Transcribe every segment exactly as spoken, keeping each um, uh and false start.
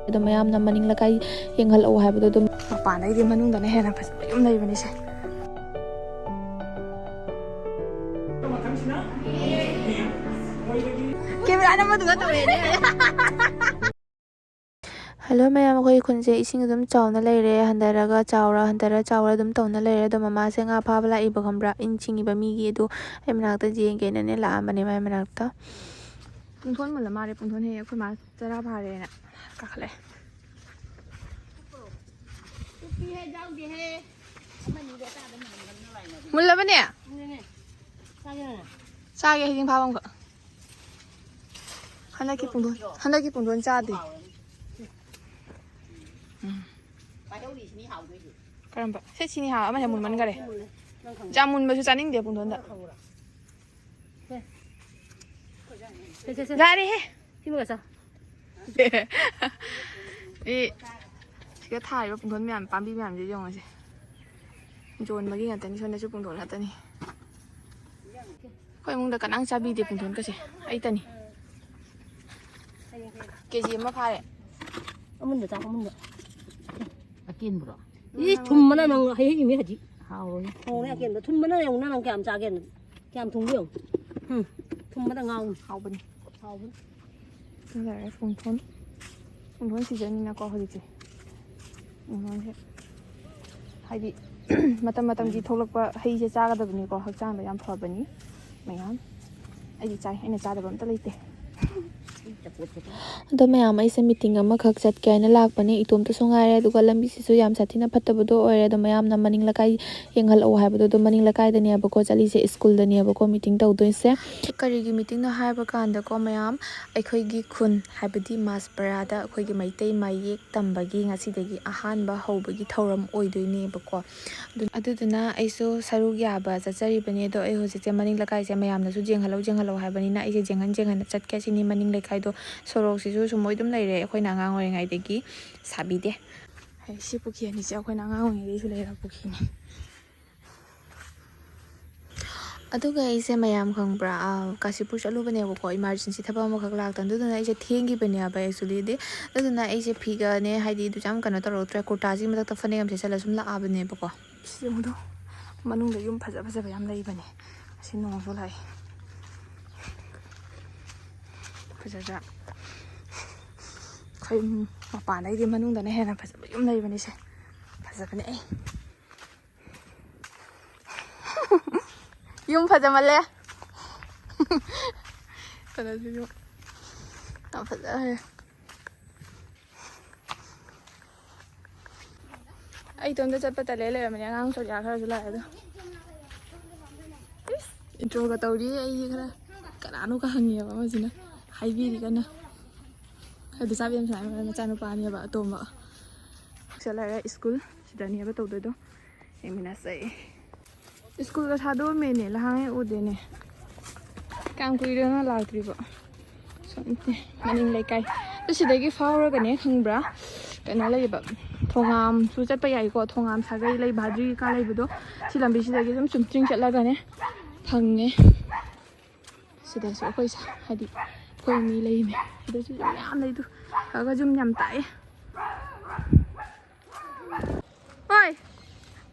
ꯑꯗꯣ ꯃꯌꯥꯝꯅ ꯃꯅꯤꯡ ꯂꯩꯀꯥꯏ ꯌꯦꯡꯍꯜꯂꯛꯑꯣ ꯍꯥꯏꯕꯗꯣ ꯑꯗꯨꯝ꯫ ꯃꯄꯥꯟꯗꯩꯗꯤ ꯃꯅꯨꯡꯗꯅ ꯍꯦꯟꯅ ꯐꯖꯕ ꯌꯨꯝ ꯂꯩꯕꯅꯤꯁꯦ꯫ ꯀꯦꯃꯦꯔꯥ ꯅꯝꯕꯗꯨꯒ ꯇꯧꯔꯦꯅꯦ꯫ ꯍꯜꯂꯣ ꯃꯌꯥꯝ, ꯑꯩꯈꯣꯏ ꯈꯨꯟꯁꯦ ꯏꯁꯤꯡ ꯑꯗꯨꯝ ꯆꯥꯎꯅ ꯂꯩꯔꯦ, ꯍꯟꯊꯔꯒ ꯆꯥꯎꯔ, ꯍꯟꯊꯔ ꯆꯥꯎꯔ ꯑꯗꯨꯝ ꯇꯧꯅ ꯂꯩꯔꯦ꯫ ꯑꯗꯣ ꯃꯃꯥꯁꯦ ꯉꯥ ꯐꯥꯕ ꯂꯥꯛꯏꯕ ꯈꯪꯕ꯭ꯔꯥ, ꯏꯟ ꯆꯤꯡꯉꯤꯕ ꯃꯤꯒꯤ, ꯑꯗꯨ ꯑꯩ ꯃꯅꯥꯛꯇ ꯌꯦꯡꯒꯦꯅꯅꯦ ꯂꯥꯛꯑꯝꯕꯅꯦ ꯃꯥꯏ ꯃꯅꯥꯛꯇ꯫ ꯄꯨꯡꯊꯣꯟ ꯃꯨꯜꯂ ꯃꯥꯜꯂꯦ꯫ ꯄꯨꯡꯊꯣꯟ ꯍꯦꯛ ꯑꯩꯈꯣꯏ ꯃꯥ ꯆꯔꯥ ꯐꯥꯔꯦꯅ ꯀꯥꯈꯠꯂꯛꯑꯦ꯫ ꯃꯨꯜꯂꯕꯅꯦ? ꯆꯥꯒꯦ ꯍꯩꯖꯤꯡ ꯐꯥꯕ ꯑꯃꯈꯛ꯫ ꯍꯟꯗꯛꯀꯤ ꯄꯨꯡꯗꯣꯟ, ꯍꯟꯗꯛꯀꯤ ꯄꯨꯡꯗꯣꯟ ꯆꯥꯗꯦ꯫ ꯎꯝ꯫ ꯀꯔꯝꯕ? ꯁꯦ ꯁꯤꯅꯤ ꯍꯥꯎ, ꯑꯃꯁꯦ ꯃꯨꯟꯃꯟꯈꯔꯦ꯫ ꯌꯥꯝ ꯃꯨꯟꯕꯁꯨ ꯆꯥꯅꯤꯡꯗꯦ ꯄꯨꯡꯗꯣꯟꯗ꯫ ꯁꯦ, ꯁꯦ, ꯁꯦ꯫ ꯌꯥꯔꯦꯍꯦ꯫ ꯁꯤꯃꯒ ꯆꯥꯎ꯫ ꯁꯤ, ꯁꯤꯗ ꯊꯥꯔꯤꯕ ꯄꯨꯡꯗꯣꯟ ꯃꯌꯥꯝ, ꯄꯥꯝꯕꯤ ꯃꯌꯥꯝꯁꯦ ꯌꯦꯡꯉꯨꯁꯦ꯫ ꯌꯣꯟꯕꯒꯤ ꯉꯥꯛꯇꯅꯤ, ꯁꯣꯝꯗꯁꯨ ꯄꯨꯡꯗꯣꯟ ꯉꯥꯛꯇꯅꯤ꯫ ꯑꯩꯈꯣꯏ ꯏꯃꯨꯡꯗ ꯀꯅꯥꯝ ꯆꯥꯕꯤꯗꯦ ꯄꯨꯡꯗꯣꯟꯒꯁꯦ, ꯑꯩꯇꯅꯤ꯫ ꯀꯦ ꯖꯤ ꯑꯃ ꯐꯥꯔꯦ꯫ ꯑꯃꯨꯟꯕ ꯆꯥꯎ, ꯑꯃꯨꯟꯕ꯫ ꯑꯀꯦꯟꯕ꯭ꯔꯣ? ꯏꯁ, ꯊꯨꯝꯕꯅ ꯅꯪ ꯍꯩ ꯍꯩ ꯃꯤ ꯍꯧꯖꯤꯛ꯫ ꯍꯥꯎꯔꯣꯏ꯫ ꯍꯥꯎꯔꯦ ꯑꯀꯦꯟꯕ꯫ ꯊꯨꯝꯕꯅ ꯌꯦꯡꯉꯨ ꯅꯪ ꯀꯌꯥꯝ ꯆꯥꯒꯦꯅ꯫ ꯀꯌꯥꯝ ꯊꯨꯝꯒꯦ ꯌꯦꯡꯉꯨ꯫ ꯎꯝ꯫ ꯊꯨꯝꯕꯗ ꯉꯥꯎꯅꯤ꯫ ꯍꯥꯎꯕꯅꯤ꯫ ꯍꯥꯎꯕꯅꯤ꯫ ꯁꯤ ꯂꯩꯔꯦ ꯄꯨꯡꯊꯣꯟ꯫ ꯄꯨꯡꯊꯣꯟ ꯁꯤꯖꯟꯅꯤꯅꯀꯣ ꯍꯧꯖꯤꯛꯁꯦ꯫ ꯄꯨꯡꯊꯣꯟꯁꯦ ꯍꯥꯏꯗꯤ ꯃꯇꯝ ꯃꯇꯝꯒꯤ ꯊꯣꯛꯂꯛꯄ ꯍꯩꯁꯦ ꯆꯥꯒꯗꯕꯅꯤꯀꯣ, ꯍꯛꯆꯥꯡꯗ ꯌꯥꯝ ꯐꯕꯅꯤ ꯃꯌꯥꯝ꯫ ꯑꯩꯗꯤ ꯆꯥꯏ, ꯑꯩꯅ ꯆꯥꯗꯕ ꯑꯝꯇ ꯂꯩꯇꯦ꯫ ꯑꯗꯣ ꯃꯌꯥꯝ, ꯑꯩꯁꯦ ꯃꯤꯇꯤꯡ ꯑꯃꯈꯛ ꯆꯠꯀꯦ ꯍꯥꯏꯅ ꯂꯥꯛꯄꯅꯦ꯫ ꯏꯇꯣꯝꯇꯁꯨ ꯉꯥꯏꯔꯦ, ꯑꯗꯨꯒ ꯂꯝꯕꯤꯁꯤꯁꯨ ꯌꯥꯝ ꯁꯥꯊꯤꯅ ꯐꯠꯇꯕꯗꯣ ꯑꯣꯏꯔꯦ꯫ ꯑꯗꯣ ꯃꯌꯥꯝꯅ ꯃꯅꯤꯡ ꯂꯩꯀꯥꯏ ꯌꯦꯡꯍꯜꯂꯛꯑꯣ ꯍꯥꯏꯕꯗꯣ, ꯑꯗꯣ ꯃꯅꯤꯡ ꯂꯩꯀꯥꯏꯗꯅꯦꯕꯀꯣ ꯆꯠꯂꯤꯁꯦ, ꯁ꯭ꯀꯨꯜꯗꯅꯦꯕꯀꯣ ꯃꯤꯇꯤꯡ ꯇꯧꯗꯣꯏꯁꯦ꯫ ꯀꯔꯤꯒꯤ ꯃꯤꯇꯤꯡꯅꯣ ꯍꯥꯏꯕ ꯀꯥꯟꯗꯀꯣ ꯃꯌꯥꯝ, ꯑꯩꯈꯣꯏꯒꯤ ꯈꯨꯟ, ꯍꯥꯏꯕꯗꯤ ꯃꯥꯁꯄꯔꯥꯗ ꯑꯩꯈꯣꯏꯒꯤ ꯃꯩꯇꯩ ꯃꯌꯦꯛ ꯇꯝꯕꯒꯤ ꯉꯁꯤꯗꯒꯤ ꯑꯍꯥꯟꯕ ꯍꯧꯕꯒꯤ ꯊꯧꯔꯝ ꯑꯣꯏꯗꯣꯏꯅꯦꯕꯀꯣ꯫ ꯑꯗꯨ-, ꯑꯗꯨꯗꯨꯅ ꯑꯩꯁꯨ ꯁꯔꯨꯛ ꯌꯥꯕ ꯆꯠꯆꯔꯤꯕꯅꯦ꯫ ꯑꯗꯣ ꯑꯩ ꯍꯧꯖꯤꯛꯁꯦ ꯃꯅꯤꯡ ꯂꯩꯀꯥꯏꯁꯦ ꯃꯌꯥꯝꯅꯁꯨ ꯌꯦꯡꯍꯜꯂꯧ, ꯌꯦꯡꯍꯜꯂꯧ ꯍꯥꯏꯕꯅꯤꯅ ꯑꯩꯁꯦ ꯌꯦꯡꯍꯟ ꯌꯦꯡꯍꯟꯅ ꯆꯠꯀꯦ ꯁꯤꯅꯤ꯫ ꯃꯅꯤꯡ ꯂꯩꯀꯥꯏꯗꯣ ꯁꯣꯔꯣꯛꯁꯤꯁꯨ ꯁꯨꯝ ꯃꯣꯏ ꯑꯗꯨꯝ ꯂꯩꯔꯦ, ꯑꯩꯈꯣꯏꯅ ꯑꯉꯥꯡ ꯑꯣꯏꯔꯤꯉꯩꯗꯒꯤ ꯁꯥꯕꯤꯗꯦ꯫ ꯍꯥꯏ, ꯁꯤ ꯄꯨꯈ꯭ꯔꯤ ꯑꯅꯤꯁꯦ ꯑꯩꯈꯣꯏꯅ ꯑꯉꯥꯡ ꯑꯣꯏꯔꯤꯉꯩꯗꯒꯤꯁꯨ ꯂꯩꯔꯕ ꯄꯨꯈ꯭ꯔꯤꯅꯤ꯫ ꯑꯗꯨꯒ ꯑꯩꯁꯦ, ꯃꯌꯥꯝ ꯈꯪꯕ꯭ꯔꯥ, ꯑꯥ, ꯀꯥꯁꯤꯄꯨꯔ ꯆꯠꯂꯨꯕꯅꯦꯕꯀꯣ, ꯏꯃꯥꯔꯖꯦꯟꯁꯤ ꯊꯕꯛ ꯑꯃꯈꯛ ꯂꯥꯛꯇꯅ꯫ ꯑꯗꯨꯗꯨꯅ ꯑꯩꯁꯦ ꯊꯦꯡꯈꯤꯕꯅꯦꯕ, actually ꯗꯤ꯫ ꯑꯗꯨꯗꯨꯅ ꯑꯩꯁꯦ ꯐꯤꯒꯅꯦ, ꯍꯥꯏꯗꯤ, ꯑꯗꯨꯁꯨ ꯌꯥꯝ ꯀꯩꯅꯣ ꯇꯧꯔꯛꯇ꯭ꯔꯦ, ꯀꯨꯔꯇꯥꯁꯤꯒꯤ ꯃꯊꯛꯇ ꯐꯅꯦꯛ ꯑꯃ ꯁꯦꯠꯆꯜꯂ ꯁꯨꯝ ꯂꯥꯛꯑꯕꯅꯦꯕꯀꯣ꯫ ꯁꯤ ꯌꯦꯡꯉꯨꯗꯣ, ꯃꯅꯨꯡꯗ ꯌꯨꯝ ꯐꯖ ꯐꯖꯕ ꯌꯥꯝ ꯂꯩꯕꯅꯦ꯫ ꯑꯁꯤ ꯅꯣꯡꯁꯨ ꯂꯥꯛꯑꯦ꯫ ꯐꯖꯗ꯭ꯔꯥ? ꯑꯩꯈꯣꯏ ꯃꯄꯥꯟꯗꯩꯗꯤ ꯃꯅꯨꯡꯗꯅ ꯍꯦꯟꯅ ꯐꯖꯕ ꯌꯨꯝ ꯂꯩꯕꯅꯤꯁꯦ꯫ ꯐꯖꯕꯅꯦ ꯑꯩ꯫ ꯌꯨꯝ ꯐꯖꯃꯜꯂꯦ꯫ ꯀꯩꯅꯣꯁꯨ ꯌꯨꯝ ꯌꯥꯝ ꯐꯖꯈ꯭ꯔꯦ꯫ ꯑꯩ ꯏꯇꯣꯝꯇ ꯆꯠꯄ ꯇꯜꯂꯦ ꯂꯩꯔꯝꯕꯅꯦ꯫ ꯑꯉꯥꯡ ꯁꯣꯅꯤꯌꯥ ꯈꯔꯁꯨ ꯂꯥꯛꯑꯦ ꯑꯗꯣ꯫ ꯏꯁ, intro ꯒ ꯇꯧꯔꯤ꯫ ꯑꯩꯁꯦ ꯈꯔ ꯀꯅꯥꯅꯣꯒ ꯍꯪꯉꯦꯕ ꯑꯃꯁꯤꯅ꯫ ꯍꯥꯏꯕꯤꯔꯤ ꯀꯟꯅ꯫ ꯑꯩꯈꯣꯏ ꯕꯤꯆꯥꯕꯤ ꯑꯃ ꯁꯨꯃꯥꯏꯅ ꯃꯆꯥꯅꯨꯄꯥꯅꯦꯕ ꯑꯇꯣꯝꯕ꯫ ꯆꯠꯂꯔꯦ ꯁ꯭ꯀꯨꯜ꯫ ꯁꯤꯗꯅꯦꯕ ꯇꯧꯗꯣꯏꯗꯣ꯫ ꯌꯦꯡꯃꯤꯟꯅꯁꯦ꯫ ꯁ꯭ꯀꯨꯜꯒ ꯊꯥꯗꯣꯛꯑꯝꯃꯦꯅꯦ, ꯂꯍꯥꯡꯉꯩ ꯎꯗꯦꯅꯦ꯫ ꯀꯌꯥꯝ ꯀꯨꯏꯔꯦꯅ ꯂꯥꯛꯇ꯭ꯔꯤꯕ? ꯁꯣꯝꯁꯦ ꯃꯅꯤꯡ ꯂꯩꯀꯥꯏ꯫ ꯑꯗꯨ ꯁꯤꯗꯒꯤ ꯐꯥꯎꯔꯒꯅꯦ ꯈꯪꯕ꯭ꯔꯥ, ꯀꯩꯅꯣ ꯂꯩꯌꯦꯕ, ꯊꯣꯉꯥꯝꯁꯨ ꯆꯠꯄ ꯌꯥꯏꯀꯣ꯫ ꯊꯣꯉꯥꯝ ꯁꯥꯒꯩ ꯂꯩ, ꯚꯥꯗ꯭ꯔꯤ ꯀꯩꯀꯥ ꯂꯩꯕꯗꯣ꯫ ꯁꯤ ꯂꯝꯕꯤꯁꯤꯗꯒꯤ ꯑꯗꯨꯝ ꯆꯨꯝꯇ꯭ꯔꯤꯡ ꯆꯠꯂꯒꯅꯦ ꯐꯪꯉꯦ꯫ ꯁꯤꯗꯁꯨ ꯑꯩꯈꯣꯏ ꯁ-, ꯍꯥꯏꯗꯤ ꯑꯩꯈꯣꯏ ꯃꯤ ꯂꯩꯅꯦ꯫ ꯁꯤꯗꯁꯨ ꯌꯨꯝ ꯃꯌꯥꯝ ꯂꯩꯗꯨ꯫ ꯈꯔ ꯈꯔ ꯌꯨꯝ ꯌꯥꯝ ꯇꯥꯛꯑꯦ꯫ ꯍꯣꯏ,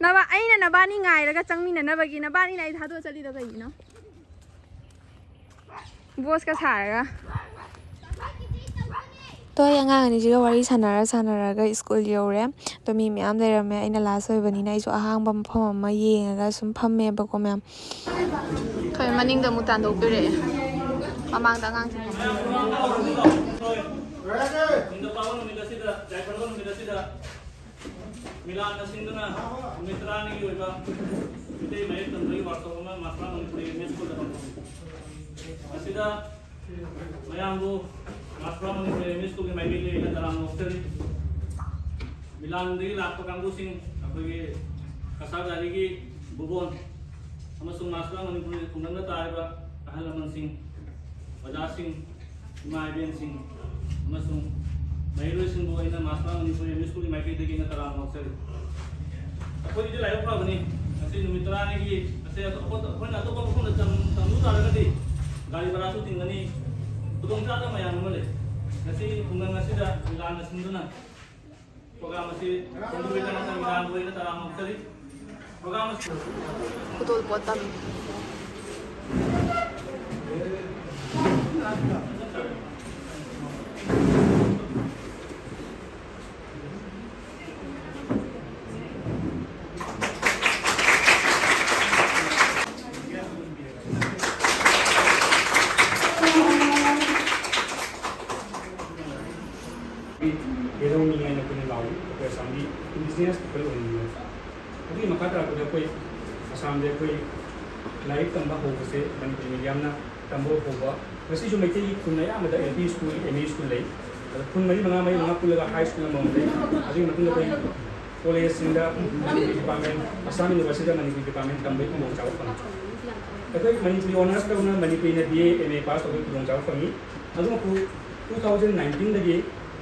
ꯅꯕꯥ-, ꯑꯩꯅ ꯅꯕꯥꯅꯤ ꯉꯥꯏꯔꯒ ꯆꯪꯃꯤꯟꯅꯅꯕꯒꯤ ꯅꯕꯥꯅꯤꯅ ꯑꯩ ꯊꯥꯗꯣꯛꯑ ꯆꯠꯂꯤꯗꯣ ꯀꯩꯒꯤꯅꯣ? ꯕꯣꯁꯀ ꯁꯥꯔꯒ꯫ ꯇꯣ ꯑꯩ ꯑꯉꯥꯡ ꯑꯅꯤꯁꯤꯒ ꯋꯥꯔꯤ ꯁꯥꯟꯅꯔ ꯁꯥꯟꯅꯔꯒ ꯁ꯭ꯀꯨꯜ ꯌꯧꯔꯦ꯫ ꯑꯗꯣ ꯃꯤ ꯃꯌꯥꯝ ꯂꯩꯔꯝꯃꯦ꯫ ꯑꯩꯅ ꯂꯥꯁ ꯑꯣꯏꯕꯅꯤꯅ ꯑꯩꯁꯨ ꯑꯍꯥꯡꯕ ꯃꯐꯝ ꯑꯃ ꯌꯦꯡꯉꯒ ꯁꯨꯝ ꯐꯝꯃꯦꯕꯀꯣ ꯃꯌꯥꯝ꯫ ꯑꯩꯈꯣꯏ ꯃꯅꯤꯡꯗ ꯑꯃꯨꯛ ꯇꯥꯟꯊꯣꯛꯄꯤꯔꯛꯑꯦ꯫ ꯃꯃꯥꯡꯗ ꯑꯉꯥꯡꯁꯤꯡ ꯐꯝꯃꯤ꯫ ꯅꯤꯡꯊꯧꯀꯥꯕ ꯅꯨꯃꯤꯠ ꯑꯁꯤꯗ, ꯌꯥꯏꯐꯔꯕ ꯅꯨꯃꯤꯠ ꯑꯁꯤꯗ ꯃꯤꯂꯥꯟꯅ ꯁꯤꯟꯗꯨꯅ ꯅꯨꯃꯤꯠ ꯇꯔꯥꯅꯤꯒꯤ ꯑꯣꯏꯕ ꯃꯤꯇꯩ ꯃꯌꯦꯛ ꯇꯝꯕꯒꯤ ꯋꯥꯛꯁꯣꯞ ꯑꯃ ꯃꯥꯁꯇꯔ ꯃꯅꯤꯄꯨꯔꯤ ꯑꯦꯝ ꯏ ꯁ꯭ꯀꯨꯜꯗ ꯄꯥꯡꯊꯣꯛꯏ꯫ ꯃꯁꯤꯗ ꯃꯌꯥꯝꯕꯨ ꯃꯥꯁꯇꯔ ꯃꯅꯤꯄꯨꯔꯤ ꯑꯦꯝ ꯏ ꯁ꯭ꯀꯨꯜꯒꯤ ꯃꯥꯏꯀꯩꯗꯒꯤ ꯑꯩꯅ ꯇꯔꯥꯝꯅ ꯑꯣꯛꯆꯔꯤ꯫ ꯃꯤꯂꯥꯟꯗꯒꯤ ꯂꯥꯛꯄ ꯀꯥꯡꯕꯨꯁꯤꯡ, ꯑꯩꯈꯣꯏꯒꯤ ꯀꯁꯥꯔꯗꯥꯔꯤꯒꯤ ꯕꯨꯕꯣꯟ ꯑꯃꯁꯨꯡ ꯃꯥꯁꯇꯔ ꯃꯅꯤꯄꯨꯔꯤ ꯈꯨꯡꯒꯪꯗ ꯇꯥꯔꯤꯕ ꯑꯍꯜ ꯂꯃꯟꯁꯤꯡ, ꯑꯣꯖꯥꯁꯤꯡ, ꯏꯃꯥ ꯏꯕꯦꯟꯁꯤꯡ ꯑꯃꯁꯨꯡ ꯃꯍꯩꯔꯣꯏꯁꯤꯡꯕꯨ ꯑꯩꯅ ꯃꯥꯁꯇꯔ ꯃꯅꯤꯄꯨꯔꯤ ꯑꯦꯝ ꯏ ꯁ꯭ꯀꯨꯜꯒꯤ ꯃꯥꯏꯀꯩꯗꯒꯤ ꯑꯩꯅ ꯇꯔꯥꯝꯅ ꯑꯣꯛꯆꯔꯤ꯫ ꯑꯩꯈꯣꯏꯒꯤꯗꯤ ꯂꯥꯏꯕꯛ ꯐꯕꯅꯤ, ꯉꯁꯤ ꯅꯨꯃꯤꯠ ꯇꯔꯥꯅꯤꯒꯤ ꯑꯩꯈꯣꯏꯅ ꯑꯇꯣꯞꯄ ꯃꯐꯝꯗ ꯇꯝ-, ꯇꯝꯂꯨ ꯇꯥꯔꯒꯗꯤ ꯒꯥꯔꯤ ꯚꯔꯥꯁꯨ ꯇꯤꯡꯒꯅꯤ, ꯈꯨꯗꯣꯡꯆꯥꯗꯕ ꯃꯌꯥꯝ ꯑꯃ ꯂꯩ꯫ ꯉꯁꯤ ꯈꯨꯡꯒꯪ ꯑꯁꯤꯗ ꯂꯥꯟꯅ ꯁꯤꯟꯗꯨꯅ ꯄ꯭ꯔꯣꯒ꯭ꯔꯥꯝ ꯑꯁꯤ ꯍꯣꯡꯗꯣꯛꯄꯤꯗꯅ ꯃꯌꯥꯝꯕꯨ ꯑꯩꯅ ꯇꯔꯥꯝꯅ ꯑꯣꯛꯆꯔꯤ꯫ ꯄ꯭ꯔꯣꯒ꯭ꯔꯥꯝ ꯑꯁꯤ ꯈꯨꯗꯣꯜꯄꯣꯠ ꯇꯝꯃꯤ꯫ ꯀꯩꯗꯧꯅꯤꯡꯉꯥꯏꯅ ꯑꯩꯈꯣꯏꯅ ꯂꯥꯎꯏ, ꯑꯩꯈꯣꯏ ꯑꯁꯥꯝꯒꯤ ꯏꯟꯗꯤꯖꯤꯅꯁ ꯄꯤꯄꯜ ꯑꯣꯏꯅꯤꯡꯉꯥꯏ꯫ ꯑꯗꯨꯒꯤ ꯃꯈꯥ ꯇꯥꯔꯛꯄꯗ ꯑꯩꯈꯣꯏ ꯑꯁꯥꯝꯗ ꯑꯩꯈꯣꯏ ꯂꯥꯏꯔꯤꯛ ꯇꯝꯕ ꯍꯧꯕꯁꯦ ꯃꯅꯤꯄꯨꯔꯤ ꯃꯤꯗꯤꯌꯝꯅ ꯇꯝꯕ ꯍꯧꯕ꯫ ꯉꯁꯤꯁꯨ ꯃꯩꯇꯩꯒꯤ ꯈꯨꯟ ꯑꯌꯥꯝꯕꯗ L P school, M E school ꯂꯩ꯫ ꯑꯗꯣ ꯈꯨꯟ ꯃꯔꯤ ꯃꯉꯥ, ꯃꯔꯤ ꯃꯉꯥ ꯄꯨꯜꯂꯒ ꯍꯥꯏ ꯁ꯭ꯀꯨꯜ ꯑꯃꯃꯝ ꯂꯩ꯫ ꯑꯗꯨꯒꯤ ꯃꯇꯨꯡꯗ ꯑꯩꯈꯣꯏ ꯀꯣꯂꯦꯖꯁꯤꯡꯗ ꯃꯅꯤꯄꯨꯔꯤ ꯗꯤꯄꯥꯔꯠꯃꯦꯟ, ꯑꯁꯥꯝ ꯌꯨꯅꯤꯚꯔꯁꯤꯇꯤꯗ ꯃꯅꯤꯄꯨꯔꯤ ꯗꯤꯄꯥꯔꯠꯃꯦꯟ ꯇꯝꯕꯒꯤ ꯈꯨꯗꯣꯡꯆꯥꯕ ꯐꯪꯉꯤ꯫ ꯑꯩꯈꯣꯏ ꯃꯅꯤꯄꯨꯔꯤ ꯑꯣꯅꯔꯁ ꯇꯧꯅ ꯃꯅꯤꯄꯨꯔꯤꯅ B A, M A pass ꯇꯧꯕꯒꯤ ꯈꯨꯗꯣꯡꯆꯥꯕ ꯐꯪꯉꯤ꯫ ꯑꯗꯨꯃꯛꯄꯨ ꯇꯨ ꯊꯥꯎꯖꯟ ꯅꯥꯏꯟꯇꯤꯟꯗꯒꯤ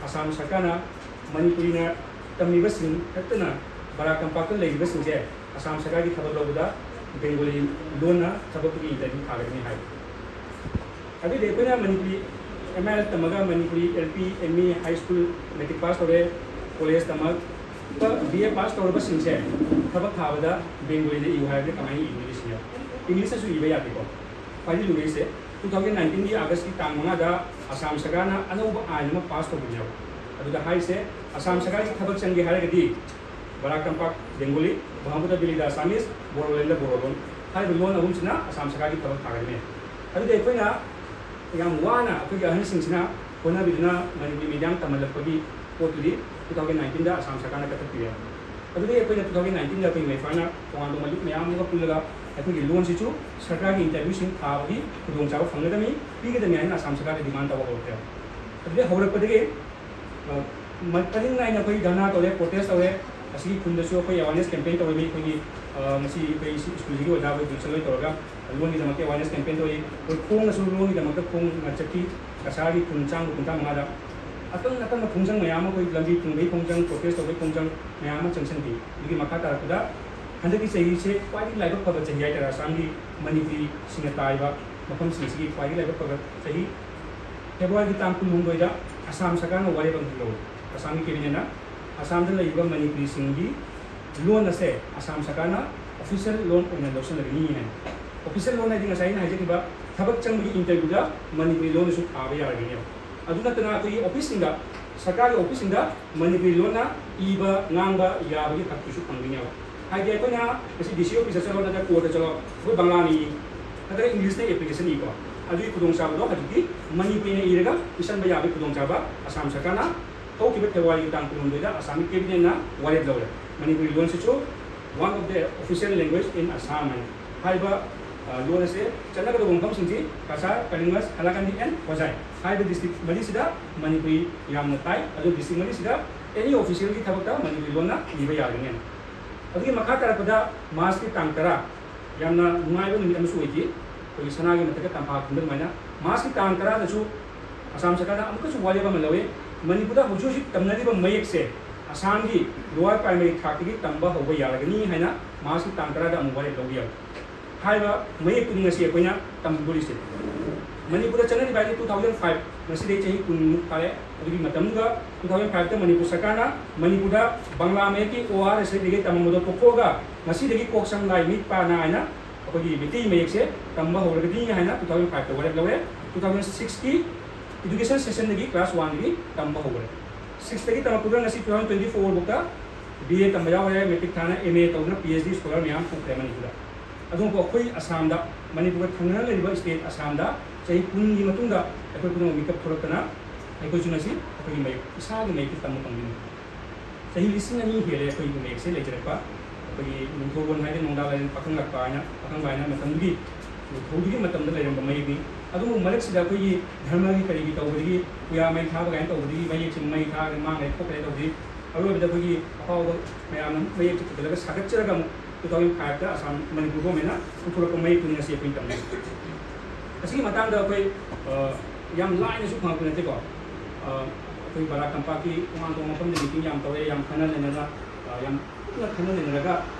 ꯑꯁꯥꯝ ꯁꯔꯀꯥꯔꯅ ꯃꯅꯤꯄꯨꯔꯤꯅ ꯇꯝꯃꯤꯕꯁꯤꯡ ꯈꯛꯇꯅ ꯕꯔꯥꯛ ꯇꯝꯄꯥꯛꯇ ꯂꯩꯔꯤꯕꯁꯤꯡꯁꯦ ꯑꯁꯥꯝ ꯁꯔꯀꯥꯔꯒꯤ ꯊꯕꯛ ꯂꯧꯕꯗ ꯕꯦꯡꯒꯣꯂꯤ ꯂꯣꯟꯅ ꯊꯕꯛꯇꯨꯒꯤ ꯏꯟꯇꯔꯚ꯭ꯌꯨ ꯊꯥꯒꯗꯕꯅꯤ ꯍꯥꯏ꯫ ꯑꯗꯨꯗꯤ ꯑꯩꯈꯣꯏꯅ ꯃꯅꯤꯄꯨꯔꯤ ꯑꯦꯝ ꯑꯥꯏ ꯑꯦꯜ ꯇꯝꯃꯒ Manipuri L P, M E, high school, matric pass ꯇꯧꯔꯦ, ꯀꯣꯂꯦꯖ ꯇꯝꯃꯛꯄ, ꯕꯤ ꯑꯦ ꯄꯥꯁ ꯇꯧꯔꯕꯁꯤꯡꯁꯦ ꯊꯕꯛ ꯊꯥꯕꯗ ꯕꯦꯡꯒꯣꯂꯤꯗ ꯏꯌꯨ ꯍꯥꯏꯕꯗ ꯀꯃꯥꯏꯅ ꯏꯒꯅꯤ ꯁꯤꯅꯦꯕ꯫ ꯏꯪꯂꯤꯁꯇꯁꯨ ꯏꯕ ꯌꯥꯗꯦꯀꯣ꯫ ꯈ꯭ꯋꯥꯏꯗꯒꯤ ꯂꯨꯔꯤꯁꯦ ꯇꯨ ꯊꯥꯎꯖꯟ ꯅꯥꯏꯟꯇꯤꯟꯒꯤ ꯑꯥꯒꯁꯀꯤ ꯇꯥꯡ ꯃꯉꯥꯗ ꯑꯁꯥꯝ ꯁꯔꯀꯥꯔꯅ ꯑꯅꯧꯕ ꯑꯥꯏꯟ ꯑꯃ ꯄꯥꯁ ꯇꯧꯕꯅꯦꯕ꯫ ꯑꯗꯨꯗ ꯍꯥꯏꯔꯤꯁꯦ ꯑꯁꯥꯝ ꯁꯔꯀꯥꯔꯒꯤ ꯊꯕꯛ ꯆꯪꯒꯦ ꯍꯥꯏꯔꯒꯗꯤ ꯕꯔꯥꯛ ꯇꯝꯄꯥꯛ ꯕꯦꯡꯒꯣꯂꯤ, ꯕ꯭ꯔꯍꯃꯄꯨꯇ꯭ꯔ ꯚꯦꯂꯤꯗ ꯑꯁꯥꯃꯤꯁ, ꯕꯣꯔꯣꯂꯦꯟꯗ ꯕꯣꯔꯣ ꯂꯣꯟ ꯍꯥꯏꯔꯤꯕ ꯂꯣꯟ ꯑꯍꯨꯝꯁꯤꯅ ꯑꯁꯥꯝ ꯁꯔꯀꯥꯔꯒꯤ ꯊꯕꯛ ꯊꯥꯒꯗꯕꯅꯦ꯫ ꯑꯗꯨꯗꯤ ꯑꯩꯈꯣꯏꯅ ꯌꯥꯝ ꯋꯥꯅ ꯑꯩꯈꯣꯏꯒꯤ ꯑꯍꯟꯁꯤꯡꯁꯤꯅ ꯍꯣꯠꯅꯕꯤꯗꯨꯅ ꯃꯅꯤꯄꯨꯔꯤ ꯃꯤꯗꯤꯌꯝ ꯇꯝꯍꯜꯂꯛꯄꯒꯤ ꯄꯣꯠꯇꯨꯗꯤ ꯇꯨ ꯊꯥꯎꯖꯟ ꯅꯥꯏꯟꯇꯤꯟꯗ ꯑꯁꯥꯝ ꯁꯔꯀꯥꯔꯅ ꯀꯛꯊꯠꯄꯤꯔꯦ꯫ ꯑꯗꯨꯗꯤ ꯑꯩꯈꯣꯏꯅ ꯇꯨ ꯊꯥꯎꯖꯟ ꯅꯥꯏꯟꯇꯤꯟꯗ ꯑꯩꯈꯣꯏ ꯃꯩꯐꯥꯅ ꯇꯣꯉꯥꯟ ꯇꯣꯉꯥꯟꯕ ꯂꯨꯞ ꯃꯌꯥꯝ ꯑꯃꯒ ꯄꯨꯜꯂꯒ ꯑꯩꯈꯣꯏꯒꯤ ꯂꯣꯟꯁꯤꯁꯨ ꯁꯔꯀꯥꯔꯒꯤ ꯏꯟꯇꯔꯚ꯭ꯌꯨꯁꯤꯡ ꯊꯥꯕꯒꯤ ꯈꯨꯗꯣꯡꯆꯥꯕ ꯐꯪꯒꯗꯕꯅꯤ, ꯄꯤꯒꯗꯕꯅꯤ ꯍꯥꯏꯅ ꯑꯁꯥꯝ ꯁꯔꯀꯥꯔꯗ ꯗꯤꯃꯥꯟ ꯇꯧꯕ ꯍꯧꯔꯛꯈ꯭ꯔꯦ꯫ ꯑꯗꯨꯗꯤ ꯍꯧꯔꯛꯄꯗꯒꯤ, ꯑ, ꯃ-, ꯄꯔꯤꯡ ꯅꯥꯏꯅ ꯑꯩꯈꯣꯏ ꯙꯔꯅꯥ ꯇꯧꯔꯦ, ꯄ꯭ꯔꯣꯇꯦꯁ ꯇꯧꯔꯦ꯫ ꯑꯁꯤꯒꯤ ꯈꯨꯟꯗꯁꯨ ꯑꯩꯈꯣꯏ ꯑꯦꯋꯥꯔꯅꯦꯁ ꯀꯦꯝꯄꯦꯟ ꯇꯧꯔꯝꯃꯤ꯫ ꯑꯩꯈꯣꯏꯒꯤ, ꯑ, ꯉꯁꯤ ꯑꯩꯈꯣꯏ ꯁꯤ ꯁ꯭ꯀꯨꯜꯁꯤꯒꯤ ꯑꯣꯖꯥ ꯑꯩꯈꯣꯏ ꯄ꯭ꯔꯤꯟꯁꯤꯄꯜ ꯍꯣꯏ ꯇꯧꯔꯒ ꯂꯣꯟꯒꯤꯗꯃꯛꯇ ꯑꯦꯋꯥꯔꯅꯦꯁ ꯀꯦꯝꯄꯦꯟ ꯇꯧꯔꯤ꯫ ꯑꯩꯈꯣꯏ ꯈꯣꯡꯅꯁꯨ ꯂꯣꯟꯒꯤꯗꯃꯛꯇ ꯈꯣꯡꯅ ꯆꯠꯈꯤ꯫ ꯀꯁꯥꯔꯒꯤ ꯈꯨꯟ ꯆꯥꯝꯃꯒ ꯀꯨꯟꯊ꯭ꯔꯥ ꯃꯉꯥꯗ ꯑꯀꯟ ꯑꯀꯟꯕ ꯈꯣꯡꯖꯪ ꯃꯌꯥꯝ ꯑꯃ, ꯑꯩꯈꯣꯏ ꯂꯝꯕꯤ ꯊꯤꯡꯕꯒꯤ ꯈꯣꯡꯖꯪ, ꯄ꯭ꯔꯣꯇꯦꯁ ꯇꯧꯕꯒꯤ ꯈꯣꯡꯖꯪ ꯃꯌꯥꯝ ꯑꯃ ꯆꯪꯁꯤꯟꯈꯤ꯫ ꯑꯗꯨꯒꯤ ꯃꯈꯥ ꯇꯥꯔꯛꯄꯗ ꯍꯟꯗꯛꯀꯤ ꯆꯍꯤꯁꯦ ꯈ꯭ꯋꯥꯏꯗꯒꯤ ꯂꯥꯏꯕꯛ ꯐꯕ ꯆꯍꯤ ꯍꯥꯏꯇꯥꯔꯦ, ꯑꯁꯥꯝꯒꯤ ꯃꯅꯤꯄꯨꯔꯤꯁꯤꯡꯅ ꯇꯥꯔꯤꯕ ꯃꯐꯝꯁꯤꯡꯁꯤꯒꯤ ꯈ꯭ꯋꯥꯏꯗꯒꯤ ꯂꯥꯏꯕꯛ ꯐꯕ ꯆꯍꯤ꯫ ꯐꯦꯕ꯭ꯔꯨꯋꯥꯔꯤꯒꯤ ꯇꯥꯡ ꯀꯨꯟꯍꯨꯝꯗꯣꯏꯗ ꯑꯁꯥꯝ ꯁꯔꯀꯥꯔꯅ ꯋꯥꯔꯦꯞ ꯑꯃꯈꯛ ꯂꯧꯔꯦ꯫ ꯑꯁꯥꯝꯒꯤ ꯀꯦꯕꯤꯅꯦꯠꯅ ꯑꯁꯥꯝꯗ ꯂꯩꯔꯤꯕ ꯃꯅꯤꯄꯨꯔꯤꯁꯤꯡꯒꯤ ꯂꯣꯟ ꯑꯁꯦ ꯑꯁꯥꯝ ꯁꯔꯀꯥꯔꯅ ꯑꯣꯐꯤꯁꯤꯌꯦꯜ ꯂꯣꯟ ꯑꯣꯏꯅ ꯂꯧꯁꯤꯜꯂꯒꯅꯤ ꯍꯥꯏꯅ꯫ ꯑꯣꯐꯤꯁꯤꯌꯦꯜ ꯂꯣꯟ ꯍꯥꯏꯗꯤ ꯉꯁꯥꯏ ꯑꯩꯅ ꯍꯥꯏꯖꯈꯤꯕ ꯊꯕꯛ ꯆꯪꯕꯒꯤ ꯏꯟꯇꯔꯚ꯭ꯌꯨꯗ ꯃꯅꯤꯄꯨꯔꯤ ꯂꯣꯟꯗꯁꯨ ꯊꯥꯕ ꯌꯥꯔꯒꯅꯦꯕ꯫ ꯑꯗꯨ ꯅꯠꯇꯅ ꯑꯩꯈꯣꯏꯒꯤ ꯑꯣꯐꯤꯁꯁꯤꯡꯗ, ꯁꯔꯀꯥꯔꯒꯤ ꯑꯣꯐꯤꯁꯁꯤꯡꯗ ꯃꯅꯤꯄꯨꯔꯤ ꯂꯣꯟꯅ ꯏꯕ ꯉꯥꯡꯕ ꯌꯥꯕꯒꯤ ꯍꯛꯇꯨꯁꯨ ꯐꯪꯗꯣꯏꯅꯦꯕ꯫ ꯍꯥꯏꯗꯤ ꯑꯩꯈꯣꯏꯅ ꯉꯁꯤ ꯗꯤ ꯁꯤ ꯑꯣꯐꯤꯁꯇ ꯆꯠꯂꯣ, ꯅꯠꯇ꯭ꯔꯒ ꯀꯣꯔꯠꯇ ꯆꯠꯂꯣ, ꯑꯩꯈꯣꯏ ꯕꯪꯂꯥꯅ ꯏ, ꯅꯠꯇ꯭ꯔꯒ ꯏꯪꯂꯤꯁꯅ ꯑꯦꯄ꯭ꯂꯤꯀꯦꯁꯟ ꯏꯀꯣ, ꯑꯗꯨꯒꯤ ꯈꯨꯗꯣꯡꯆꯥꯕꯗꯣ ꯍꯧꯖꯤꯛꯇꯤ ꯃꯅꯤꯄꯨꯔꯤꯅ ꯏꯔꯒ ꯄꯤꯁꯟꯕ ꯌꯥꯕꯒꯤ ꯈꯨꯗꯣꯡꯆꯥꯕ ꯑꯁꯥꯝ ꯁꯔꯀꯥꯔꯅ ꯍꯧꯈꯤꯕ ꯐꯦꯕ꯭ꯔꯨꯋꯥꯔꯤꯒꯤ ꯇꯥꯡ ꯀꯨꯟꯍꯨꯝꯗꯣꯏꯗ ꯑꯁꯥꯝꯒꯤ ꯀꯦꯕꯤꯅꯦꯠꯅ ꯋꯥꯔꯦꯞ ꯂꯧꯔꯦ꯫ Manipuri ꯂꯣꯟꯁꯤꯁꯨ one of the official language in Assam ꯍꯥꯏꯅ꯫ ꯍꯥꯏꯔꯤꯕ, ꯑ, ꯂꯣꯟ ꯑꯁꯦ ꯆꯠꯅꯒꯗꯧꯕ ꯃꯐꯝꯁꯤꯡꯁꯤ ꯀꯁꯥꯔ, ꯀꯂꯤꯡꯒꯁ, ꯍꯥꯏꯂꯥꯀꯟꯗꯤ and ꯍꯣꯖꯥꯏ ꯍꯥꯏꯔꯤꯕ ꯗꯤꯁꯇ꯭ꯔꯤꯛ ꯃꯔꯤꯁꯤꯗ ꯃꯅꯤꯄꯨꯔꯤ ꯌꯥꯝꯅ ꯇꯥꯏ꯫ ꯑꯗꯨ ꯗꯤꯁꯇ꯭ꯔꯤꯛ ꯃꯔꯤꯁꯤꯗ any officialꯒꯤ ꯊꯕꯛꯇ ꯃꯅꯤꯄꯨꯔꯤ ꯂꯣꯟꯅ ꯏꯕ ꯌꯥꯒꯅꯤ꯫ ꯑꯗꯨꯒꯤ ꯃꯈꯥ ꯇꯥꯔꯛꯄꯗ ꯃꯥꯔꯁꯀꯤ ꯇꯥꯡ ꯇꯔꯥ, ꯌꯥꯝꯅ ꯅꯨꯡꯉꯥꯏꯕ ꯅꯨꯃꯤꯠ ꯑꯃꯁꯨ ꯑꯣꯏꯈꯤ꯫ ꯑꯩꯈꯣꯏꯒꯤ ꯁꯅꯥꯒꯤ ꯃꯊꯛꯇ ꯇꯝꯐꯥ ꯈꯨꯟꯗ ꯑꯗꯨꯃꯥꯏꯅ ꯃꯥꯔꯁꯀꯤ ꯇꯥꯡ ꯇꯔꯥꯗꯁꯨ ꯑꯁꯥꯝ ꯁꯔꯀꯥꯔꯅ ꯑꯃꯨꯛꯀꯁꯨ ꯋꯥꯔꯦꯞ ꯑꯃ ꯂꯧꯋꯤ꯫ ꯃꯅꯤꯄꯨꯔꯗ ꯍꯧꯖꯤꯛ ꯍꯧꯖꯤꯛ ꯇꯝꯅꯔꯤꯕ ꯃꯌꯦꯛꯁꯦ ꯑꯁꯥꯝꯒꯤ ꯂꯣꯋꯔ ꯄ꯭ꯔꯥꯏꯃꯔꯤ ꯊꯥꯛꯇꯒꯤ ꯇꯝꯕ ꯍꯧꯕ ꯌꯥꯔꯒꯅꯤ ꯍꯥꯏꯅ ꯃꯥꯔꯁꯀꯤ ꯇꯥꯡ ꯇꯔꯥꯗ ꯑꯃꯨꯛ ꯋꯥꯔꯦꯞ ꯂꯧꯕ ꯌꯥꯎꯏ꯫ ꯍꯥꯏꯔꯤꯕ ꯃꯌꯦꯛꯇꯨꯅꯤ ꯉꯁꯤ ꯑꯩꯈꯣꯏꯅ ꯇꯝꯒꯗꯧꯔꯤꯁꯦ꯫ ꯃꯅꯤꯄꯨꯔꯗ ꯆꯠꯅꯔꯤꯕ ꯍꯥꯏꯁꯦ two thousand five, ꯉꯁꯤꯗꯒꯤ ꯆꯍꯤ ꯀꯨꯟꯃꯨꯛ ꯐꯥꯔꯦ꯫ ꯑꯗꯨꯒꯤ ꯃꯇꯝꯗꯨꯗ two thousand fiveꯇ ꯃꯅꯤꯄꯨꯔ ꯁꯔꯀꯥꯔꯅ ꯃꯅꯤꯄꯨꯔꯗ ꯕꯪꯂꯥ ꯃꯌꯦꯛꯀꯤ ꯑꯣ ꯑꯥꯔ ꯑꯦꯁ ꯑꯦꯗꯒꯤ ꯇꯝꯃꯝꯕꯗꯣ ꯇꯣꯛꯊꯣꯛꯑꯒ ꯉꯁꯤꯗꯒꯤ ꯀꯣꯛ ꯁꯝ ꯂꯥꯏ ꯃꯤꯠ ꯄꯥ ꯅꯥ ꯍꯥꯏꯅ ꯑꯩꯈꯣꯏꯒꯤ ꯃꯩꯇꯩ ꯃꯌꯦꯛꯁꯦ ꯇꯝꯕ ꯍꯧꯔꯒꯗꯤ ꯍꯥꯏꯅ two thousand fiveꯇ ꯋꯥꯔꯦꯞ ꯂꯧꯔꯦ꯫ Two thousand sixꯀꯤ education sessionꯗꯒꯤ class oneꯗꯒꯤ ꯇꯝꯕ ꯍꯧꯈ꯭ꯔꯦ꯫ Sixꯇꯒꯤ ꯇꯝꯃꯛꯄꯗꯨꯅ ꯉꯁꯤ two thousand twenty fourꯐꯥꯎꯗ B A ꯇꯝꯕ ꯌꯥꯎꯈ꯭ꯔꯦ, matric ꯊꯥꯅ M A ꯇꯧꯗꯨꯅ P H D scholar ꯃꯌꯥꯝ ꯊꯣꯛꯈ꯭ꯔꯦ ꯃꯅꯤꯄꯨꯔꯗ꯫ ꯑꯗꯨꯕꯨ ꯑꯩꯈꯣꯏ ꯑꯁꯥꯝꯗ, ꯃꯅꯤꯄꯨꯔꯒ ꯊꯪꯅꯅ ꯂꯩꯔꯤꯕ state ꯑꯁꯥꯝꯗ ꯆꯍꯤ ꯀꯨꯟꯒꯤ ꯃꯇꯨꯡꯗ ꯑꯩꯈꯣꯏ ꯄꯨꯝꯅꯃꯛ ꯃꯤꯀꯞ ꯊꯣꯛꯂꯛꯇꯅ ꯑꯩꯈꯣꯏꯁꯨ ꯉꯁꯤ ꯑꯩꯈꯣꯏꯒꯤ ꯃꯌꯦꯛ, ꯏꯁꯥꯒꯤ ꯃꯌꯦꯛꯇ ꯇꯝꯕ ꯐꯪꯗꯣꯏꯅꯤ꯫ ꯆꯍꯤ ꯂꯤꯁꯤꯡ ꯑꯅꯤ ꯍꯦꯜꯂꯦ ꯑꯩꯈꯣꯏꯒꯤ ꯃꯌꯦꯛꯁꯦ ꯂꯩꯖꯔꯛꯄ꯫ ꯑꯩꯈꯣꯏꯒꯤ ꯅꯤꯡꯊꯧꯔꯣꯟ ꯍꯥꯏꯗꯤ ꯅꯣꯡꯗꯥ ꯂꯥꯏꯔꯦꯟ ꯄꯥꯈꯪ ꯂꯥꯛꯄ ꯍꯥꯏꯅ, ꯄꯥꯈꯪꯕ ꯍꯥꯏꯅ ꯃꯇꯝꯗꯨꯒꯤ ꯅꯤꯡꯊꯧꯗꯨꯒꯤ ꯃꯇꯝꯗ ꯂꯩꯔꯝꯕ ꯃꯌꯦꯛꯅꯤ꯫ ꯑꯗꯨꯕꯨ ꯃꯔꯛꯁꯤꯗ ꯑꯩꯈꯣꯏꯒꯤ ꯙꯔꯃꯒꯤ ꯀꯔꯤꯒꯤ ꯇꯧꯕꯗꯒꯤ ꯄꯨꯌꯥ ꯃꯩ ꯊꯥꯕ ꯀꯥꯏꯅ ꯇꯧꯕꯗꯒꯤ ꯃꯌꯦꯛꯁꯦ ꯃꯩ ꯊꯥꯈ꯭ꯔꯦ, ꯃꯥꯡꯈ꯭ꯔꯦ, ꯈꯣꯠꯈ꯭ꯔꯦ ꯇꯧꯕꯗꯒꯤ ꯑꯔꯣꯏꯕꯗ ꯑꯩꯈꯣꯏꯒꯤ ꯑꯐꯥꯎꯕ ꯃꯌꯥꯝꯅ ꯃꯌꯦꯛꯁꯦ ꯄꯨꯊꯣꯛꯂꯒ ꯁꯥꯒꯠꯆꯔꯒ ꯑꯃꯨꯛ two thousand fiveꯇ ꯑꯁꯥꯝ, ꯃꯅꯤꯄꯨꯔ governmentꯅ ꯄꯨꯊꯣꯔꯛꯄ ꯃꯌꯦꯛꯇꯨꯅꯤ ꯉꯁꯤ ꯑꯩꯈꯣꯏꯅ ꯇꯝꯂꯤꯁꯦ꯫ ꯑꯁꯤꯒꯤ ꯃꯇꯥꯡꯗ ꯑꯩꯈꯣꯏ, ꯑ, ꯌꯥꯝ ꯂꯥꯏꯅꯁꯨ ꯐꯪꯉꯛꯄ ꯅꯠꯇꯦꯀꯣ꯫ ꯑ, ꯑꯩꯈꯣꯏ ꯕꯔꯥꯛ ꯇꯝꯄꯥꯛꯀꯤ ꯇꯣꯉꯥꯟ ꯇꯣꯉꯥꯟꯕ ꯃꯐꯝꯗ meeting ꯌꯥꯝ ꯇꯧꯔꯦ, ꯌꯥꯝ ꯈꯟꯅ ꯅꯩꯅꯅ, ꯑ, ꯌꯥꯝ ꯀꯨꯞꯅ ꯈꯟꯅ ꯅꯩꯅꯔꯒ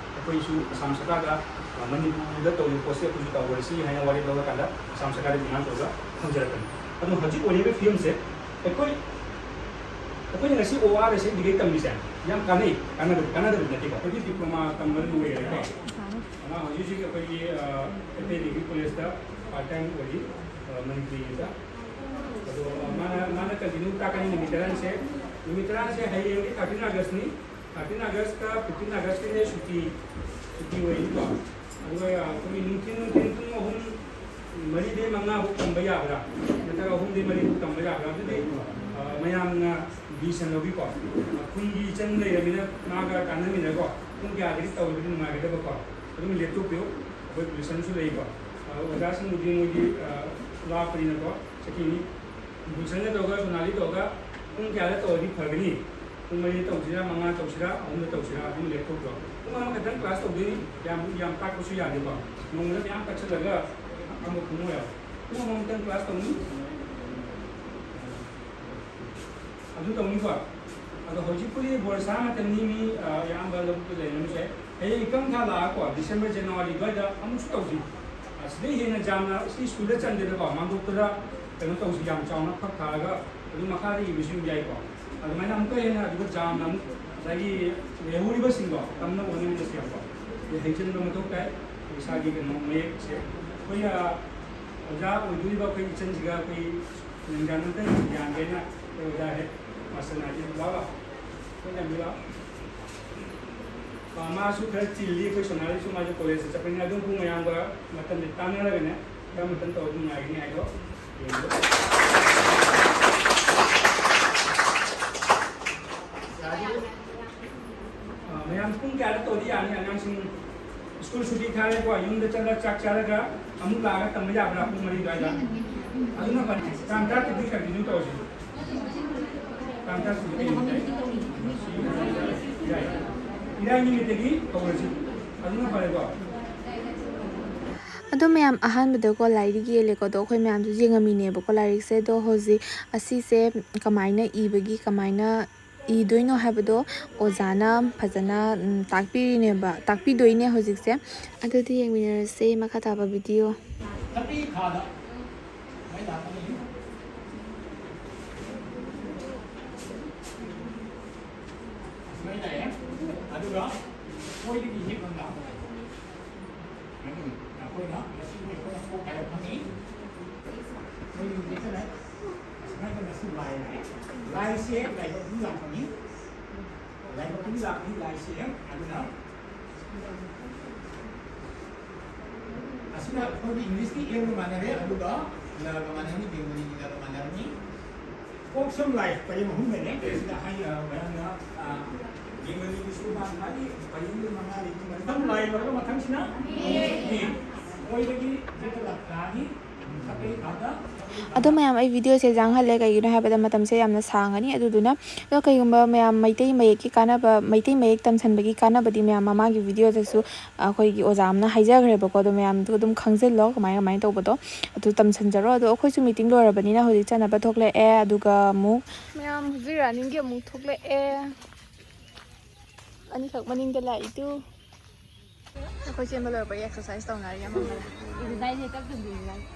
ꯑꯩꯈꯣꯏꯁꯨ ꯑꯁꯥꯝ ꯁꯔꯀꯥꯔꯗ, ꯑ, ꯃꯅꯤꯄꯨꯔꯗ ꯇꯧꯔꯤꯕ ꯄꯣꯠꯁꯦ ꯑꯩꯈꯣꯏꯁꯨ ꯇꯧꯔꯁꯤ ꯍꯥꯏꯅ ꯋꯥꯔꯦꯞ ꯂꯧꯔꯀꯥꯟꯗ ꯑꯁꯥꯝ ꯁꯔꯀꯥꯔꯗ demand ꯇꯧꯔꯒ ꯊꯝꯖꯔꯛꯄꯅꯤ꯫ ꯑꯗꯨ ꯍꯧꯖꯤꯛ ꯑꯣꯏꯔꯤꯕ ꯐꯤꯕꯝꯁꯦ ꯑꯩꯈꯣꯏ, ꯑꯩꯈꯣꯏꯅ ꯉꯁꯤ ꯑꯣ ꯑꯥꯔ ꯑꯁꯦ ꯗꯤꯒ꯭ꯔꯤ ꯇꯝꯃꯤꯁꯦ ꯌꯥꯝ ꯀꯥꯟꯅꯩ, ꯀꯥꯟꯅꯗꯕ, ꯀꯥꯟꯅꯗꯕꯗꯤ ꯅꯠꯇꯦꯀꯣ꯫ ꯑꯩꯈꯣꯏꯗꯤ ꯗꯤꯄ꯭ꯂꯣꯃꯥ ꯇꯝꯕ ꯂꯣꯏꯔꯦꯀꯣ꯫ ꯑꯉꯥꯡ ꯍꯧꯖꯤꯛ ꯍꯧꯖꯤꯛ ꯑꯩꯈꯣꯏꯒꯤ, ꯑ, ꯑꯦꯝ ꯑꯦ ꯗꯤꯒ꯭ꯔꯤ ꯀꯣꯂꯦꯖꯇ part time ꯑꯣꯏꯔꯤ, ꯑ, ꯃꯅꯤꯄꯨꯔꯤꯗ꯫ ꯑꯗꯣ ꯃꯥꯅ, ꯃꯥꯅ continue ꯇꯥꯛꯀꯅꯤ ꯅꯨꯃꯤꯠ ꯇꯔꯥꯅꯤꯁꯦ꯫ ꯅꯨꯃꯤꯠ ꯇꯔꯥꯁꯦ ꯍꯌꯦꯡꯗꯤ thirteen Augustꯅꯤ꯫ Thirteen Augustꯀ fifteen Augustꯀꯤꯅꯦ ꯁꯨꯇꯤ, ꯁꯨꯇꯤ ꯑꯣꯏꯅꯤꯀꯣ꯫ ꯑꯗꯨꯒ ꯑꯩꯈꯣꯏꯒꯤ ꯅꯨꯡꯊꯤꯟ, ꯅꯨꯡꯊꯤꯟ ꯄꯨꯡ ꯑꯍꯨꯝ, ꯃꯔꯤꯗꯩ ꯃꯉꯥ ꯐꯥꯎ ꯇꯝꯕ ꯌꯥꯕ꯭ꯔꯥ? ꯅꯠꯇ꯭ꯔꯒ ꯑꯍꯨꯝꯗꯩ ꯃꯔꯤ ꯐꯥꯎ ꯇꯝꯕ ꯌꯥꯕ꯭ꯔꯥ? ꯑꯗꯨꯗꯤ, ꯑ, ꯃꯌꯥꯝꯅ decision ꯂꯧꯕꯤꯀꯣ꯫ ꯑ, ꯈꯨꯟꯒꯤ ꯏꯆꯟ ꯂꯩꯔꯃꯤꯅ ꯃꯥꯒ ꯇꯥꯟꯅꯃꯤꯟꯅꯀꯣ꯫ ꯄꯨꯡ ꯀꯌꯥꯗꯒꯤ ꯇꯧꯔꯒꯗꯤ ꯅꯨꯡꯉꯥꯏꯒꯗꯕꯀꯣ? ꯑꯗꯨꯝ ꯂꯦꯞꯊꯣꯛꯄꯤꯌꯨ꯫ ꯑꯩꯈꯣꯏ ꯄꯨꯂꯤꯁ ꯑꯃꯁꯨ ꯂꯩꯀꯣ꯫ ꯑ, ꯑꯣꯖꯥꯁꯤꯡꯕꯨꯗꯤ ꯃꯣꯏꯗꯤ, ꯑ, ꯂꯥꯞꯄꯅꯤꯅꯀꯣ꯫ ꯆꯠꯈꯤꯅꯤ꯫ ꯒꯨꯜꯁꯟꯒ ꯇꯧꯔꯒ, ꯁꯣꯅꯥꯂꯤ ꯇꯧꯔꯒ ꯄꯨꯡ ꯀꯌꯥꯗ ꯇꯧꯔꯗꯤ ꯐꯒꯅꯤ? ꯄꯨꯡ ꯃꯔꯤꯗ ꯇꯧꯁꯤꯔꯥ, ꯃꯉꯥ ꯇꯧꯁꯤꯔꯥ, ꯑꯍꯨꯝꯗ ꯇꯧꯁꯤꯔꯥ? ꯑꯗꯨꯝ ꯂꯦꯞꯊꯣꯛꯄꯤꯔꯣ꯫ ꯄꯨꯡ ꯑꯃꯈꯛꯇꯪ class ꯇꯧꯗꯣꯏꯅꯤ꯫ ꯌꯥꯝ, ꯌꯥꯝ ꯇꯥꯛꯄꯁꯨ ꯌꯥꯗꯦꯀꯣ꯫ ꯅꯣꯡꯃꯗ ꯃꯌꯥꯝ ꯇꯥꯛꯁꯜꯂꯒ ꯑꯃ ꯈꯪꯉꯣꯏ ꯍꯥꯏꯕ꯫ ꯄꯨꯡ ꯑꯃꯃꯨꯛꯇꯪ class ꯇꯧꯅꯤ꯫ ꯑꯗꯨ ꯇꯧꯅꯤꯀꯣ꯫ ꯑꯗꯣ ꯍꯧꯖꯤꯛꯄꯨꯗꯤ ꯕꯣꯔꯁꯥ ꯃꯇꯝꯅꯤ, ꯃꯤ, ꯑ, ꯑꯌꯥꯝꯕ ꯂꯧꯕꯨꯛꯇ ꯂꯩꯔꯝꯕꯁꯨ ꯌꯥꯏ꯫ ꯍꯌꯦꯡ ꯏꯀꯪ ꯊꯥ ꯂꯥꯛꯑꯀꯣ, December, January ꯑꯗꯨꯋꯥꯏꯗ ꯑꯃꯨꯛꯁꯨ ꯇꯧꯁꯤ꯫ ꯑ, ꯁꯤꯗꯩ ꯍꯦꯟꯅ ꯌꯥꯝꯅ ꯁꯤ ꯁ꯭ꯀꯨꯜꯗ ꯆꯟꯗꯦꯗꯀꯣ, ꯃꯥꯡꯗꯣꯛꯇꯨꯗ ꯀꯩꯅꯣ ꯇꯧꯁꯤ, ꯌꯥꯝ ꯆꯥꯎꯅ ꯐꯛ ꯊꯥꯔꯒ ꯑꯗꯨꯝ ꯃꯈꯥꯗ ꯏꯕꯁꯨ ꯑꯗꯨꯝ ꯌꯥꯏꯀꯣ꯫ ꯑꯗꯨꯃꯥꯏꯅ ꯑꯃꯨꯛꯀ ꯍꯦꯟꯅ ꯑꯗꯨꯒ ꯌꯥꯝꯅ ꯑꯃꯨꯛ ꯉꯁꯥꯏꯒꯤ ꯂꯩꯍꯧꯔꯤꯕꯁꯤꯡꯗꯣ ꯇꯝꯅꯕ ꯍꯣꯠꯅꯃꯤꯟꯅꯁꯤ ꯌꯥꯝꯀꯣ꯫ ꯑꯗꯩ ꯍꯩꯖꯤꯟꯕ ꯃꯊꯧ ꯇꯥꯏ꯫ ꯏꯁꯥꯒꯤ ꯀꯩꯅꯣ ꯃꯌꯦꯛꯁꯦ ꯑꯩꯈꯣꯏꯅ ꯑꯣꯖꯥ ꯑꯣꯏꯗꯣꯔꯤꯕ ꯑꯩꯈꯣꯏ ꯏꯆꯟꯁꯤꯒ ꯑꯩꯈꯣꯏ ꯂꯦꯡꯖꯥꯟ ꯑꯝꯇꯪ ꯌꯥꯟꯒꯦꯅ ꯑꯩꯈꯣꯏ ꯑꯣꯖꯥ ꯍꯦꯛ ꯃꯥꯁꯇꯔ ꯅꯥꯏꯗꯦ꯫ ꯂꯥꯛꯑꯣ, ꯂꯥꯛꯑꯣ꯫ ꯑꯩꯈꯣꯏ ꯂꯝꯕꯤ ꯂꯥꯛꯑꯣ꯫ ꯑ, ꯃꯥꯁꯨ ꯈꯔ ꯆꯤꯜꯂꯤ, ꯑꯩꯈꯣꯏ ꯁꯣꯅꯥꯂꯤꯁꯨ ꯃꯥꯁꯨ ꯀꯣꯂꯦꯖꯇ ꯆꯠꯄꯅꯤꯅ꯫ ꯑꯗꯨꯝ ꯄꯨꯡ ꯃꯌꯥꯝꯒ ꯃꯇꯝꯁꯦ ꯇꯥꯟꯅꯔꯒꯅꯦ ꯈꯔ ꯃꯇꯝ ꯇꯧꯔꯒ ꯅꯨꯡꯉꯥꯏꯒꯅꯤ ꯍꯥꯏꯗꯣ ꯌꯦꯡꯉꯣ꯫ ꯑ, ꯃꯌꯥꯝ ꯄꯨꯡ ꯀꯌꯥꯗ ꯇꯧꯔꯗꯤ ꯌꯥꯅꯤ? ꯑꯉꯥꯡꯁꯤꯡ ꯁ꯭ꯀꯨꯜ ꯁꯨꯇꯤ ꯊꯥꯔꯦꯀꯣ, ꯌꯨꯝꯗ ꯆꯠꯂꯒ ꯆꯥꯛ ꯆꯥꯔꯒ ꯑꯃꯨꯛ ꯂꯥꯛꯑꯒ ꯇꯝꯕ ꯌꯥꯕ꯭ꯔꯥ ꯄꯨꯡ ꯃꯔꯤ ꯑꯗꯨꯋꯥꯏꯗ? ꯑꯗꯨꯅ ꯐꯅꯤ꯫ ꯇꯥꯡ ꯇꯔꯥꯇꯔꯨꯛꯇꯤ continue ꯇꯧꯔꯁꯤ꯫ ꯇꯥꯡ ꯇꯔꯥꯇꯔꯨꯛꯇꯤ ꯀꯩ ꯅꯨꯃꯤꯠ ꯇꯥꯏ? ꯌꯥꯏ꯫ ꯏꯔꯥꯏ ꯅꯨꯃꯤꯠꯇꯒꯤ ꯍꯧꯔꯁꯤ꯫ ꯑꯗꯨꯅ ꯐꯔꯦꯀꯣ? ꯑꯗꯣ ꯃꯌꯥꯝ, ꯑꯍꯥꯟꯕꯗꯀꯣ ꯂꯥꯏꯔꯤꯛ ꯌꯦꯜꯂꯦꯀꯣ꯫ ꯑꯗꯣ ꯑꯩꯈꯣꯏ ꯃꯌꯥꯝꯁꯨ ꯌꯦꯡꯉꯝꯃꯤꯅꯦꯕꯀꯣ ꯂꯥꯏꯔꯤꯛꯁꯦ꯫ ꯑꯗꯣ ꯍꯧꯖꯤꯛ ꯑꯁꯤꯁꯦ ꯀꯃꯥꯏꯅ ꯏꯕꯒꯤ, ꯀꯃꯥꯏꯅ ꯏꯗꯣꯏꯅꯣ ꯍꯥꯏꯕꯗꯣ ꯑꯣꯖꯥꯅ ꯐꯖꯅ ꯎꯝ, ꯇꯥꯛꯄꯤꯔꯤꯅꯦꯕ, ꯇꯥꯛꯄꯤꯗꯣꯏꯅꯦ ꯍꯧꯖꯤꯛꯁꯦ꯫ ꯑꯗꯨꯗꯤ ꯌꯦꯡꯃꯤꯟꯅꯔꯁꯦ ꯃꯈꯥ ꯇꯥꯕ ꯚꯤꯗꯤꯑꯣ꯫ ꯅꯥꯄꯤ ꯈꯥꯗ ꯃꯩ ꯂꯥꯛꯀꯅꯤ꯫ ꯑꯁꯨꯃꯥꯏꯅ ꯂꯥꯛꯑꯦ꯫ ꯑꯗꯨꯒ ꯃꯣꯏꯗꯒꯤ ꯍꯤꯞ ꯑꯃ ꯂꯥꯛꯄ ꯂꯩ꯫ ꯑꯗꯨ ꯑꯩꯈꯣꯏꯅ ꯉꯁꯤ ꯑꯩꯈꯣꯏꯅ ꯀꯣꯛ ꯍꯥꯏꯔ ꯐꯪꯉꯤ꯫ ꯃꯣꯏꯒꯤ ꯍꯧꯖꯤꯛ ꯀꯩꯅꯣ ꯑꯁꯨꯃꯥꯏꯅ ꯉꯁꯤ ꯂꯥꯏ ꯂꯥꯛꯑꯦ꯫ ꯂꯥꯏꯁꯦ ꯂꯥꯏꯕꯛ ꯑꯗꯨꯝ ꯂꯥꯛꯄꯅꯤ꯫ ꯂꯥꯏꯕꯛ ꯑꯗꯨꯝ ꯂꯥꯛꯄꯅꯤ ꯂꯥꯏꯁꯦ꯫ ꯑꯗꯨꯅ ꯑꯁꯤꯅ ꯑꯩꯈꯣꯏꯒꯤ ꯏꯪꯂꯤꯁꯀꯤ ꯑꯦꯜꯒ ꯃꯥꯟꯅꯔꯦ, ꯑꯗꯨꯒ ꯂꯒ ꯃꯥꯟꯅꯔꯅꯤ, ꯕꯦꯡꯒꯣꯂꯤꯒꯤ ꯂꯒ ꯃꯥꯟꯅꯔꯅꯤ꯫ ꯀꯣꯛ ꯁꯝ ꯂꯥꯏ ꯄꯔꯦꯡ ꯑꯍꯨꯝ ꯂꯩꯔꯦ꯫ ꯁꯤꯗ ꯍꯥꯏ, ꯑ, ꯃꯌꯥꯝꯅ, ꯑ, ꯕꯦꯡꯒꯣꯂꯤꯒꯤꯁꯨ ꯃꯥꯒꯤ ꯃꯥꯒꯤ ꯄꯔꯦꯡꯗ ꯃꯉꯥ ꯂꯩ꯫ ꯁꯝ ꯂꯥꯏ ꯂꯣꯏꯔꯒ ꯃꯊꯪꯁꯤꯅ ꯃꯤ꯫ ꯃꯣꯏꯗꯒꯤ ꯍꯦꯛꯇ ꯂꯥꯛꯑꯅꯤ꯫ ꯃꯊꯛꯇꯒꯤ ꯈꯥꯗ꯫ ꯑꯗꯣ ꯃꯌꯥꯝ, ꯑꯩ ꯚꯤꯗꯤꯑꯣꯁꯦ ꯌꯥꯡꯍꯜꯂꯦ, ꯀꯩꯒꯤꯅꯣ ꯍꯥꯏꯕꯗ ꯃꯇꯝꯁꯦ ꯌꯥꯝꯅ ꯁꯥꯡꯉꯅꯤ꯫ ꯑꯗꯨꯗꯨꯅ, ꯑꯗꯣ ꯀꯩꯒꯨꯝꯕ ꯃꯌꯥꯝ ꯃꯩꯇꯩ ꯃꯌꯦꯛꯀꯤ ꯀꯥꯟꯅꯕ, ꯃꯩꯇꯩ ꯃꯌꯦꯛ ꯇꯝꯁꯟꯕꯒꯤ ꯀꯥꯟꯅꯕꯗꯤ ꯃꯌꯥꯝ ꯃꯃꯥꯡꯒꯤ ꯚꯤꯗꯤꯑꯣꯗꯁꯨ ꯑꯩꯈꯣꯏꯒꯤ ꯑꯣꯖꯥ ꯑꯃꯅ ꯍꯥꯏꯖꯈ꯭ꯔꯦꯕꯀꯣ꯫ ꯑꯗꯣ ꯃꯌꯥꯝꯗꯨ ꯑꯗꯨꯝ ꯈꯪꯖꯤꯜꯂꯣ ꯀꯃꯥꯏ ꯀꯃꯥꯏꯅ ꯇꯧꯕꯗꯣ, ꯑꯗꯨ ꯇꯝꯁꯟꯖꯔꯣ꯫ ꯑꯗꯣ ꯑꯩꯈꯣꯏꯁꯨ ꯃꯤꯇꯤꯡ ꯂꯣꯏꯔꯕꯅꯤꯅ ꯍꯧꯖꯤꯛ ꯆꯠꯅꯕ ꯊꯣꯛꯂꯛꯑꯦ꯫ ꯑꯗꯨꯒ ꯑꯃꯨꯛ ꯃꯌꯥꯝ ꯍꯧꯖꯤꯛ ꯔꯟꯅꯤꯡꯒꯤ ꯑꯃꯨꯛ ꯊꯣꯛꯂꯛꯑꯦ꯫ ꯑꯅꯤꯈꯛ ꯃꯅꯤꯡꯗ ꯂꯥꯛꯏꯗꯨ꯫ ꯑꯩꯈꯣꯏ ꯆꯦꯟꯕ ꯂꯣꯏꯔꯛꯄꯒꯤ ꯑꯦꯛꯁꯔꯁꯥꯏꯁ ꯇꯧꯅꯔꯤ ꯑꯃꯝꯕꯗ꯫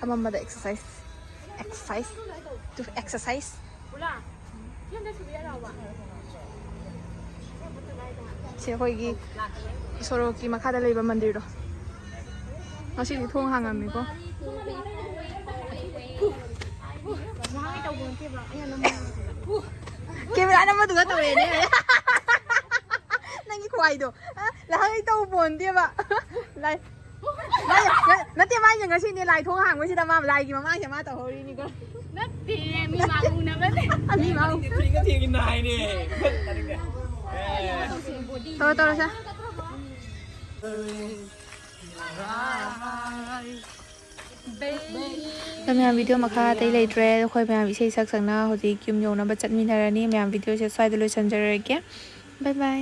ꯑꯃꯝꯕꯗ ꯑꯦꯛꯁꯔꯁꯥꯏꯁ꯫ ꯑꯦꯛꯁꯔꯁꯥꯏꯁ꯫ Two exercise. ꯁꯤ ꯑꯩꯈꯣꯏꯒꯤ ꯁꯣꯔꯣꯛꯀꯤ ꯃꯈꯥꯗ ꯂꯩꯕ ꯃꯟꯗꯤꯔꯗꯣ꯫ ꯉꯁꯤꯗꯤ ꯊꯣꯡ ꯍꯥꯡꯉꯝꯃꯤꯀꯣ꯫ ꯀꯦꯃꯦꯔꯥ ꯅꯝꯕꯗꯨꯒ ꯇꯧꯔꯦꯅꯦ꯫ ꯅꯪꯒꯤ ꯈꯨꯍꯥꯏꯗꯣ꯫ ꯑ, ꯂꯍꯥꯡ ꯑꯩ ꯇꯧ ꯄꯣꯟꯇꯦꯕ꯫ ꯂꯥꯏ-, ꯂꯥꯏ-, ꯅꯠꯇꯦ, ꯃꯥꯏꯁꯦ ꯉꯁꯤꯅꯦ ꯂꯥꯏ ꯊꯣꯡ ꯍꯥꯡꯕꯁꯤꯗ ꯃꯥ ꯂꯥꯏꯒꯤ ꯃꯃꯥꯡꯁꯦ ꯃꯥ ꯇꯧꯍꯧꯔꯤꯅꯤꯀꯣ꯫ ꯅꯠꯇꯦ, ꯃꯤ ꯃꯥ ꯎꯅꯕꯅꯦ꯫ ꯑ, ꯃꯤ ꯃꯥ ꯎ-, ꯊꯦꯡꯅ ꯊꯦꯡꯅ ꯍꯥꯏꯅꯦ꯫ ꯇꯧꯔꯣ, ꯇꯧꯔꯣ, ꯁꯦ꯫ ꯑꯗꯣ ꯃꯌꯥꯝ, ꯚꯤꯗꯤꯑꯣ ꯃꯈꯥ ꯑꯇꯩ ꯂꯩꯇ꯭ꯔꯦ꯫ ꯑꯩꯈꯣꯏ ꯃꯌꯥꯝ ꯏꯁꯩ ꯁꯛ ꯁꯛꯅ ꯍꯧꯖꯤꯛ ꯌꯨꯝ ꯌꯧꯅꯕ ꯆꯠꯃꯤꯟꯅꯔꯅꯤ꯫ ꯃꯌꯥꯝ, ꯚꯤꯗꯤꯑꯣꯁꯦ ꯁ꯭ꯋꯥꯏꯗ ꯂꯣꯏꯁꯤꯟꯖꯔꯒꯦ꯫ ꯕꯥꯏ ꯕꯥꯏ꯫